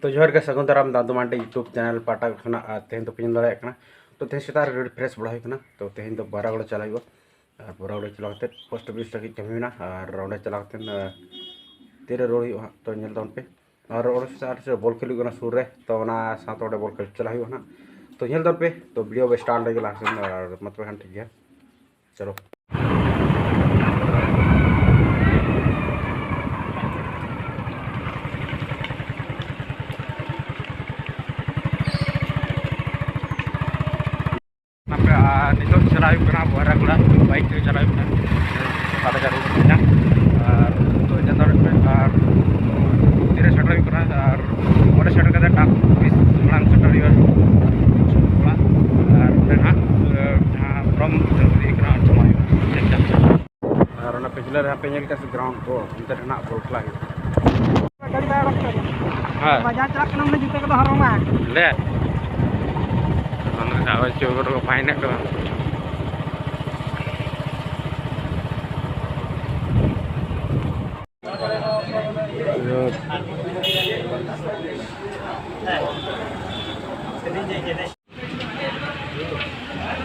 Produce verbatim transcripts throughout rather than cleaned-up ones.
ᱛᱚ ᱡᱚᱦᱟᱨ ᱜᱮ, ᱥᱟᱹᱜᱩᱱ ᱫᱟᱨᱟᱢ ᱫᱟᱫᱩ ᱢᱟᱱᱰᱤ YouTube ᱪᱮᱱᱮᱞ ᱯᱟᱦᱴᱟ ᱠᱷᱚᱱᱟᱜ᱾ ᱟᱨ ᱛᱮᱦᱮᱧ ᱫᱚ ᱯᱮ ᱧᱮᱞ ᱫᱟᱲᱮᱭᱟᱜ ᱠᱟᱱᱟ, ᱛᱚ ᱛᱮᱦᱮᱧ ᱥᱮᱛᱟᱜ ᱨᱮ ᱟᱹᱰᱤ ᱯᱷᱨᱮᱥ ᱵᱟᱲᱟ ᱦᱩᱭ ᱠᱟᱱᱟ᱾ ᱛᱚ ᱛᱮᱦᱮᱧ ᱫᱚ ᱵᱟᱨᱟᱜᱚᱲᱟ ᱪᱟᱞᱟᱜ ᱦᱩᱭᱩᱜᱼᱟ, ᱟᱨ ᱵᱟᱨᱟᱜᱚᱲᱟ ᱪᱟᱞᱟᱣ ᱠᱟᱛᱮ ᱯᱳᱥᱴ ᱚᱯᱷᱤᱥ ᱞᱟᱹᱜᱤᱫ ᱠᱟᱹᱢᱤ ᱢᱮᱱᱟᱜᱼᱟ, ᱟᱨ ᱚᱸᱰᱮ ᱪᱟᱞᱟᱣ ᱠᱟᱛᱮ, ᱟᱨ, ᱛᱤᱨᱮ ᱨᱩᱣᱟᱹᱲ ᱦᱩᱭᱩᱜᱼᱟ ᱦᱟᱸᱜ, ᱛᱚ ᱧᱮᱞ ᱛᱟᱵᱚᱱ ᱯᱮ᱾ ᱟᱨ ᱚᱸᱰᱮ ᱥᱮᱛᱟᱜ ᱨᱮ ᱵᱚᱞ ᱠᱷᱮᱞ ᱦᱩᱭᱩᱜ ᱠᱟᱱᱟ ᱥᱩᱨ ᱨᱮ, ᱛᱚ ᱚᱱᱟ ᱥᱟᱶᱛᱮ ᱚᱸᱰᱮ ᱵᱚᱞ ᱠᱷᱮᱞ ᱪᱟᱞᱟᱜ ᱦᱩᱭᱩᱜᱼᱟ ᱦᱟᱸᱜ᱾ ᱛᱚ ᱧᱮᱞ ᱛᱟᱵᱚᱱ ᱯᱮ, ᱛᱚ ᱵᱷᱤᱰᱤᱭᱳ ᱵᱚ ᱥᱴᱟᱨᱴ ᱞᱮᱜᱮ ᱞᱟᱦᱟ ᱥᱮᱱ, ᱟᱨ ᱢᱟ ᱛᱚᱵᱮ ᱠᱷᱟᱱ ᱴᱷᱤᱠ ᱜᱮᱭᱟ, ᱪᱚᱞᱚ᱾ ᱟᱨ ᱱᱤᱛᱚᱜ ᱪᱟᱞᱟᱜ ᱦᱩᱭᱩᱜ ᱠᱟᱱᱟ ᱵᱚᱦᱨᱟᱜᱚᱲᱟ, ᱵᱟᱭᱤᱠ ᱛᱮ ᱪᱟᱞᱟᱜ ᱦᱩᱭᱩᱜ ᱠᱟᱱᱟ᱾ ᱥᱟᱛ ᱦᱟᱡᱟᱨ ᱨᱩᱣᱟᱹᱲ ᱠᱟᱱᱟ᱾ ᱟᱨ ᱱᱤᱛᱚᱜ ᱡᱚᱛᱚ ᱦᱚᱲ ᱠᱚ, ᱟᱨ ᱛᱤᱨᱮ ᱥᱮᱴᱮᱨ ᱦᱩᱭᱩᱜ ᱠᱟᱱᱟ, ᱟᱨ ᱚᱸᱰᱮ ᱥᱮᱴᱮᱨ ᱠᱟᱛᱮ ᱴᱟᱠ ᱚᱯᱷᱤᱥ ᱢᱟᱲᱟᱝ ᱥᱮᱴᱮᱨ ᱦᱩᱭᱩᱜᱼᱟ ᱚᱲᱟᱜ᱾ ᱟᱨ ᱚᱸᱰᱮ ᱱᱟᱦᱟᱜ ᱡᱟᱦᱟᱸ ᱯᱷᱨᱚᱢ ᱤᱫᱤ ᱠᱟᱱᱟ, ᱡᱚᱢᱟ ᱦᱩᱭᱩᱜᱼᱟ᱾ ᱟᱨ ᱚᱱᱟ ᱯᱤᱪᱷᱞᱮ ᱨᱮ ᱦᱟᱯᱮ ᱧᱮᱞ ᱠᱮᱫᱟ ᱥᱮ ᱜᱨᱟᱣᱩᱱᱰ ᱠᱚ, ᱚᱱᱛᱮ ᱨᱮ ᱱᱟᱦᱟᱜ ᱵᱚᱞ ᱠᱷᱮᱞᱟ ᱦᱩᱭᱩᱜᱼᱟ᱾ ᱜᱟᱹᱰᱤ ᱵᱟᱭ ᱚᱰᱚᱠ ᱠᱟᱱᱟ᱾ ᱦᱮᱸ᱾ ᱵᱟᱡᱟᱨ ᱪᱟᱞᱟᱜ ᱠᱟᱱᱟ, ᱢᱟᱱᱮ ᱡᱩᱛᱟᱹ ᱠᱚᱫᱚ ᱦᱚᱨᱚᱜ ᱢᱟ᱾ ᱞᱮ᱾ ᱚᱱᱟ ᱠᱟᱜᱚᱡᱽ ᱪᱚ ᱠᱚ ᱯᱷᱟᱭᱤᱱᱮᱫ ᱠᱚ᱾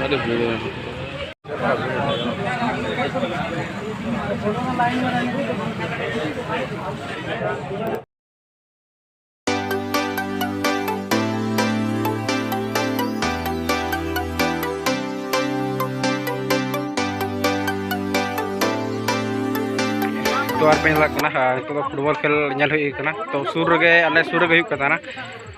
ᱟᱹᱰᱤ ᱵᱷᱤᱲ᱾ ᱛᱚ ᱟᱨ ᱯᱮ ᱧᱮᱞ ᱠᱟᱱᱟ, ᱟᱨ ᱱᱤᱛᱚᱜ ᱫᱚ ᱯᱷᱩᱴᱵᱚᱞ ᱠᱷᱮᱞ ᱧᱮᱞ ᱦᱩᱭᱩᱜ ᱠᱟᱱᱟ᱾ ᱛᱚ ᱥᱩᱨ ᱨᱮᱜᱮ, ᱟᱞᱮ ᱥᱩᱨ ᱨᱮᱜᱮ ᱦᱩᱭᱩᱜ ᱠᱟᱱ ᱛᱟᱦᱮᱱᱟ᱾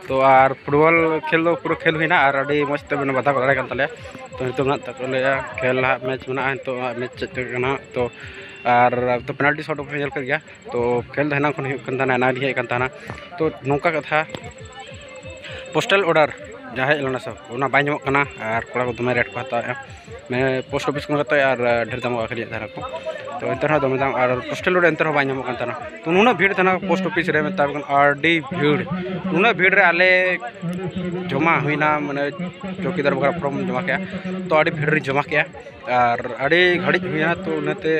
ᱛᱚ ᱟᱨ ᱯᱷᱩᱴᱵᱚᱞ ᱠᱷᱮᱞ ᱫᱚ ᱯᱩᱨᱟᱹ ᱠᱷᱮᱞ ᱦᱩᱭᱱᱟ ᱟᱨ ᱟᱹᱰᱤ ᱢᱚᱡᱽ ᱛᱮ ᱵᱮᱱ ᱵᱟᱫᱷᱟ ᱠᱚ ᱫᱟᱲᱮ ᱠᱟᱱ ᱛᱟᱞᱮᱭᱟ᱾ ᱛᱚ ᱱᱤᱛᱚᱜ ᱢᱮᱱᱟᱜ ᱛᱟᱠᱚ ᱞᱮᱭᱟ, ᱠᱷᱮᱞ ᱦᱟᱸᱜ ᱢᱮᱪ ᱢᱮᱱᱟᱜᱼᱟ, ᱱᱤᱛᱚᱜ ᱦᱟᱸᱜ ᱢᱮᱪ ᱪᱮᱫ ᱠᱟᱱᱟ᱾ ᱛᱚ ᱟᱨ ᱛᱚ ᱯᱮᱱᱟᱞᱴᱤ ᱥᱚᱴ ᱯᱮ ᱧᱮᱞ ᱠᱮᱫ ᱜᱮᱭᱟ᱾ ᱛᱚ ᱠᱷᱮᱞ ᱫᱚ ᱦᱮᱱᱟᱝ ᱠᱷᱚᱱ ᱦᱩᱭᱩᱜ ᱠᱟᱱ ᱛᱟᱦᱮᱱᱟ, ᱮᱱᱟᱝ ᱨᱮ ᱦᱮᱡ ᱠᱟᱱ ᱛᱟᱦᱮᱱᱟ᱾ ᱛᱚ ᱱᱚᱝᱠᱟ ᱠᱟᱛᱷᱟ, ᱯᱳᱥᱴᱟᱞ ᱚᱰᱟᱨ ᱡᱟᱦᱟᱸ ᱦᱮᱡ ᱞᱮᱱᱟ ᱥᱮ, ᱚᱱᱟ ᱵᱟᱭ ᱧᱟᱢᱚᱜ ᱠᱟᱱᱟ ᱟᱨ ᱠᱚᱲᱟ ᱠᱚ ᱫᱚᱢᱮ ᱨᱮᱴ ᱠᱚ ᱦᱟᱛᱟᱣᱮᱫᱼᱟ, ᱢᱟᱱᱮ ᱯᱳᱥᱴ ᱚᱯᱷᱤᱥ ᱠᱷᱚᱱ ᱠᱟᱛᱮ ᱟᱨ ᱰᱷᱮᱨ ᱫᱟᱢ ᱠᱚ ᱟᱹᱠᱷᱨᱤᱧᱮᱫ ᱛᱟᱦᱮᱱᱟ ᱠᱚ᱾ ᱛᱚ ᱮᱱᱛᱮ ᱨᱮᱦᱚᱸ ᱫᱚᱢᱮ ᱫᱟᱢ, ᱟᱨ postal vote ᱮᱱᱛᱮ ᱨᱮᱦᱚᱸ ᱵᱟᱭ ᱧᱟᱢᱚᱜ ᱠᱟᱱ ᱛᱟᱦᱮᱱᱟ᱾ ᱛᱚ ᱱᱩᱱᱟᱹᱜ ᱵᱷᱤᱲ ᱛᱟᱦᱮᱱᱟ post office ᱨᱮ, ᱢᱮᱛᱟ ᱵᱮᱱ ᱟᱹᱰᱤ ᱵᱷᱤᱲ, ᱱᱩᱱᱟᱹᱜ ᱵᱷᱤᱲ ᱨᱮ ᱟᱞᱮ ᱡᱚᱢᱟ ᱦᱩᱭᱱᱟ, ᱢᱟᱱᱮ ᱪᱚᱣᱠᱤᱫᱟᱨ ᱵᱟᱠᱷᱨᱟ form ᱡᱚᱢᱟ ᱠᱮᱜᱼᱟ᱾ ᱛᱚ ᱟᱹᱰᱤ ᱵᱷᱤᱲ ᱨᱤᱧ ᱡᱚᱢᱟ ᱠᱮᱜᱼᱟ, ᱟᱨ ᱟᱹᱰᱤ ᱜᱷᱟᱹᱲᱤᱡ ᱦᱩᱭᱱᱟ, ᱛᱚ ᱤᱱᱟᱹᱛᱮ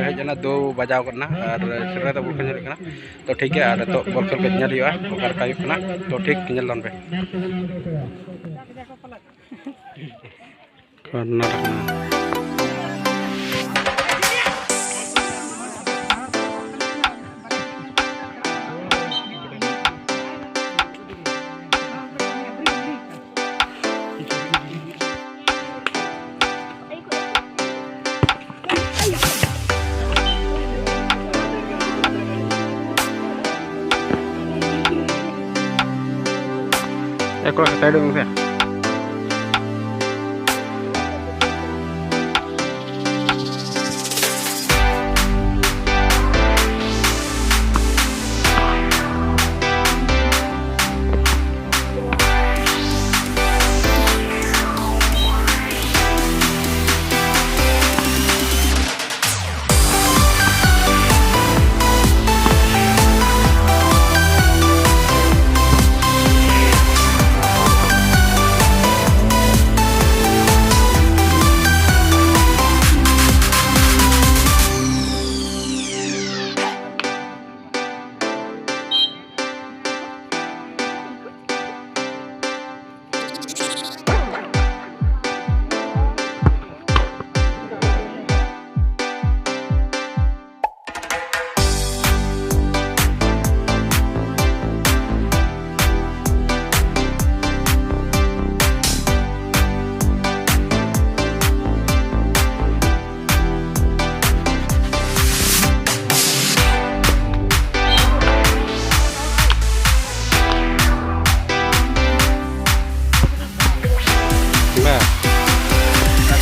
ᱦᱮᱡ ᱮᱱᱟ, ᱫᱩ ᱵᱟᱡᱟᱣ ᱜᱚᱫ ᱮᱱᱟ, ᱟᱨ ᱥᱮᱴᱮᱨ ᱠᱟᱛᱮ ᱵᱚᱞ ᱠᱷᱮᱞ ᱧᱮᱞ ᱦᱩᱭᱩᱜ ᱠᱟᱱᱟ᱾ ᱛᱚ ᱴᱷᱤᱠ ᱜᱮᱭᱟ, ᱟᱨ ᱱᱤᱛᱚᱜ ᱵᱚᱞ ᱠᱷᱮᱞ ᱠᱚ ᱧᱮᱞ ᱦᱩᱭᱩᱜᱼᱟ, ᱚᱠᱟ ᱞᱮᱠᱟ ᱦᱩᱭᱩᱜ ᱠᱟᱱᱟ᱾ ᱛᱚ ᱴᱷᱤᱠ ᱧᱮᱞ ᱛᱟᱵᱚᱱ ᱯᱮ᱾ ᱠᱚᱨᱱᱟᱴᱚᱠ᱾ ᱮᱠᱞᱟ ᱥᱟᱭᱤᱰ ᱢᱮᱥᱮ᱾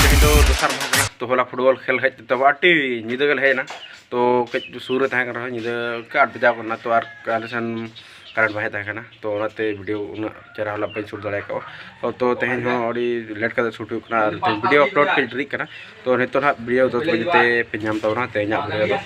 ᱛᱮᱦᱮᱧ ᱫᱚ ᱫᱚᱥᱟᱨ ᱢᱟᱦᱟ ᱠᱟᱱᱟ᱾ ᱛᱚ ᱦᱚᱞᱟ ᱯᱷᱩᱴᱵᱚᱞ ᱠᱷᱮᱞ ᱦᱮᱡ ᱛᱮ ᱟᱹᱰᱤ ᱧᱤᱫᱟᱹ ᱜᱮᱞᱮ ᱦᱮᱡ ᱮᱱᱟ᱾ ᱛᱚ ᱠᱟᱹᱡ ᱥᱩᱨ ᱨᱮ ᱛᱟᱦᱮᱸ ᱠᱟᱱ ᱨᱮᱦᱚᱸ ᱧᱤᱫᱟᱹ ᱠᱟᱹᱡ ᱟᱴ ᱵᱟᱡᱟᱣ ᱠᱟᱱᱟ᱾ ᱛᱚ ᱟᱨ ᱟᱞᱮ ᱥᱮᱱ ᱠᱟᱨᱮᱱᱴ ᱵᱟᱭ ᱛᱟᱦᱮᱸ ᱠᱟᱱᱟ, ᱛᱚ ᱚᱱᱟᱛᱮ ᱵᱷᱤᱰᱤᱭᱳ ᱩᱱᱟᱹᱜ ᱪᱮᱦᱨᱟ ᱦᱚᱞᱟ ᱵᱟᱹᱧ ᱥᱩᱴ ᱫᱟᱲᱮ ᱠᱟᱜᱼᱟ᱾ ᱛᱚ ᱛᱮᱦᱮᱧ ᱦᱚᱸ ᱟᱹᱰᱤ ᱞᱮᱴ ᱠᱟᱛᱮ ᱥᱩᱴ ᱦᱩᱭᱩᱜ ᱠᱟᱱᱟ, ᱟᱨ ᱛᱮᱦᱮᱧ ᱵᱷᱤᱰᱤᱭᱳ ᱟᱯᱞᱳᱰ ᱠᱟᱹᱡ ᱰᱮᱨᱤᱜ ᱠᱟᱱᱟ᱾ ᱛᱚ ᱱᱤᱛᱚᱜ ᱱᱟᱦᱟᱜ ᱵᱷᱤᱰᱤᱭᱳ ᱫᱚᱥ ᱵᱟᱡᱮ ᱛᱮ ᱯᱮ ᱧᱟᱢ ᱛᱟᱵᱚᱱᱟ ᱛᱮᱦᱮᱧᱟᱜ ᱵᱷᱤᱰᱤᱭᱳ ᱫᱚ᱾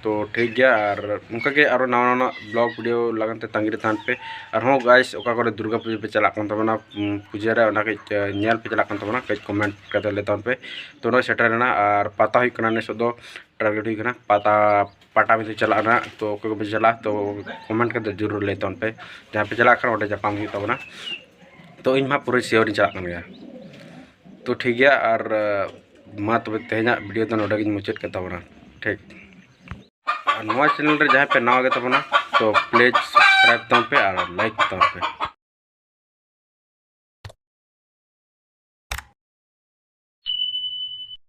ᱛᱚ ᱴᱷᱤᱠ ᱜᱮᱭᱟ, ᱟᱨ ᱚᱱᱠᱟ ᱜᱮ ᱟᱨᱚ ᱱᱟᱣᱟ ᱱᱟᱣᱟ ᱵᱞᱚᱜ ᱵᱷᱤᱰᱤᱭᱳ ᱞᱟᱜᱟᱱ ᱛᱮ ᱛᱟᱺᱜᱤ ᱨᱮ ᱛᱟᱦᱮᱱ ᱯᱮ᱾ ᱟᱨᱦᱚᱸ ᱜᱟᱭᱥ, ᱚᱠᱟ ᱠᱚᱨᱮ ᱫᱩᱨᱜᱟ ᱯᱩᱡᱟᱹ ᱯᱮ ᱪᱟᱞᱟᱜ ᱠᱟᱱ ᱛᱟᱵᱚᱱᱟ, ᱩᱢ, ᱯᱩᱡᱟᱹ ᱨᱮ ᱚᱱᱟ ᱠᱟᱹᱡ, ᱮ, ᱧᱮᱞ ᱯᱮ ᱪᱟᱞᱟᱜ ᱠᱟᱱ ᱛᱟᱵᱚᱱᱟ, ᱠᱟᱹᱡ ᱠᱚᱢᱮᱱᱴ ᱠᱟᱛᱮ ᱞᱟᱹᱭ ᱛᱟᱵᱚᱱ ᱯᱮ᱾ ᱛᱚ ᱱᱚᱜᱼᱚᱭ ᱥᱮᱴᱮᱨ ᱮᱱᱟ, ᱟᱨ ᱯᱟᱛᱟ ᱦᱩᱭᱩᱜ ᱠᱟᱱᱟ ᱱᱮᱥᱚᱜ ᱫᱚ᱾ ᱴᱟᱨᱜᱮᱴ ᱦᱩᱭ ᱠᱟᱱᱟ ᱯᱟᱛᱟ, ᱯᱟᱴᱟᱵᱤᱸᱫᱷᱟᱹ ᱪᱟᱞᱟᱜ ᱨᱮᱱᱟᱜ᱾ ᱛᱚ ᱚᱠᱚᱭ ᱠᱚᱯᱮ ᱪᱟᱞᱟᱜᱼᱟ, ᱛᱚ ᱠᱚᱢᱮᱱᱴ ᱠᱟᱛᱮ ᱡᱚᱨᱩᱨ ᱞᱟᱹᱭ ᱛᱟᱵᱚᱱ ᱯᱮ᱾ ᱡᱟᱦᱟᱸ ᱯᱮ ᱪᱟᱞᱟᱜ ᱠᱷᱟᱱ ᱚᱸᱰᱮ ᱧᱟᱯᱟᱢ ᱦᱩᱭᱩᱜ ᱛᱟᱵᱚᱱᱟ᱾ ᱛᱚ ᱤᱧ ᱢᱟ ᱯᱩᱨᱟᱹ ᱥᱤᱭᱳᱨ ᱤᱧ ᱪᱟᱞᱟᱜ ᱠᱟᱱ ᱜᱮᱭᱟ᱾ ᱛᱚ ᱴᱷᱤᱠ ᱜᱮᱭᱟ, ᱟᱨ, ᱟᱸ, ᱢᱟ ᱛᱚᱵᱮ ᱛᱮᱦᱮᱧᱟᱜ ᱵᱷᱤᱰᱤᱭᱳ ᱫᱚ ᱱᱚᱰᱮ ᱜᱤᱧ ᱢᱩᱪᱟᱹᱫ ᱠᱮᱫ ᱛᱟᱵᱚᱱᱟ᱾ ᱴᱷᱤᱠ, ᱟᱨ ᱱᱚᱣᱟ ᱪᱮᱱᱮᱞ ᱨᱮ ᱡᱟᱦᱟᱸᱭ ᱯᱮ ᱱᱟᱣᱟ ᱜᱮ ᱛᱟᱵᱚᱱᱟ, ᱛᱚ ᱯᱞᱤᱡᱽ ᱥᱟᱵᱥᱠᱨᱟᱭᱤᱵ ᱛᱟᱵᱚᱱ ᱯᱮ ᱟᱨ ᱞᱟᱭᱤᱠ ᱛᱟᱵᱚᱱ ᱯᱮ᱾